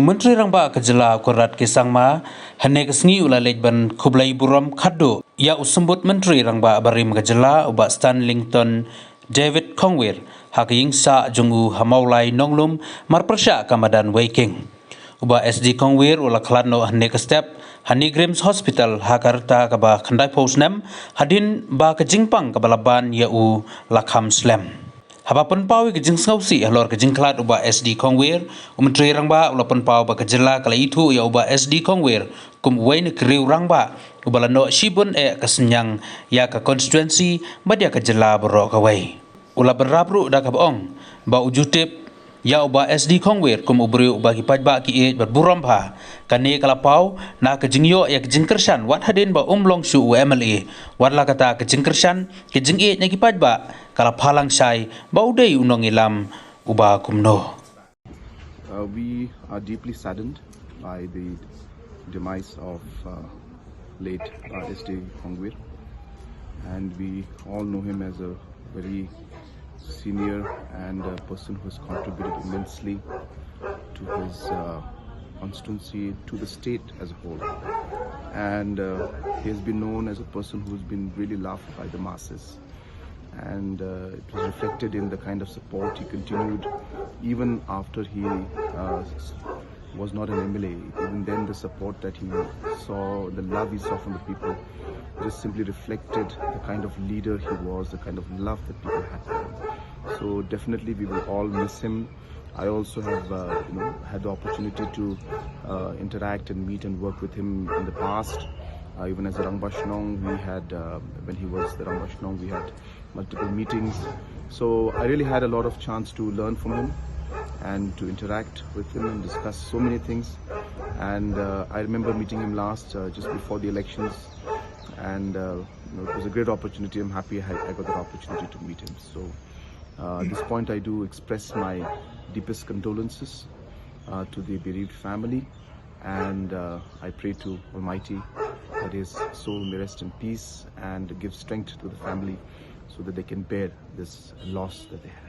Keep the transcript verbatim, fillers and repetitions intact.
Myntri Rangbah ka jylla Conrad K Sangma hynne ka sngi u la leit ban khublei burom khadduh ïa u Symbud Myntri Rangbah barim ka jylla u Bah Stanlington David Kongwir ha ka ïing sah jong u ha Mawlai Nonglum, marpyrshah ka madan Weiking. U Bah S D Kongwir u la khlad noh hynne ka step ha NEIGRIHMS Hospital ha ka rta kaba khyndaiphew snem, hadien ba ka jingpang kaba la ban ïa u la kham slem. Haba pynpaw ïa ka jingsngewsih halor ka jingkhlad u Bah S D Kongwir, u Myntri Rangbah u la pynpaw ba ka jylla ka la ithuh ïa u Bah S D Kongwir kum uwei na ki riew rangbah uba la noh shibun eh ka synñiang ïa ka constituency bad ïa ka jylla baroh kawei. U la bynrap ruh da kaba ong ba u ju tip ïa u Bah S D Kongwir kum u briew uba ki paidbah ki ïeit bad burom bha. Kane ka la paw na ka jingïoh ïa ka jingkyrshan wat hadien ba um long shuh u M L A. Wat la kata, ka jingkyrshan, ka jingïeit na ki paidbah ka la phalang shai ba u dei u nongïalam uba kumno. Uh, we are deeply saddened by the demise of uh, late uh, S D Kongwir, and we all know him as a very senior and a person who has contributed immensely to his uh, constituency, to the state as a whole. And uh, he has been known as a person who's been really loved by the masses. And uh, it was reflected in the kind of support he continued even after he uh, was not an M L A. Even then, the support that he saw, the love he saw from the people, just simply reflected the kind of leader he was, the kind of love that people had for him. So definitely, we will all miss him. I also have, uh, you know, had the opportunity to uh, interact and meet and work with him in the past, uh, even as a Rangbah Shnong. We had, uh, when he was the Rangbah Shnong, we had multiple meetings. So I really had a lot of chance to learn from him and to interact with him and discuss so many things. And uh, I remember meeting him last uh, just before the elections, and uh, you know, it was a great opportunity. I'm happy I, I got that opportunity to meet him. So uh, at this point, I do express my deepest condolences uh, to the bereaved family, and uh, I pray to Almighty that his soul may rest in peace and give strength to the family so that they can bear this loss that they have.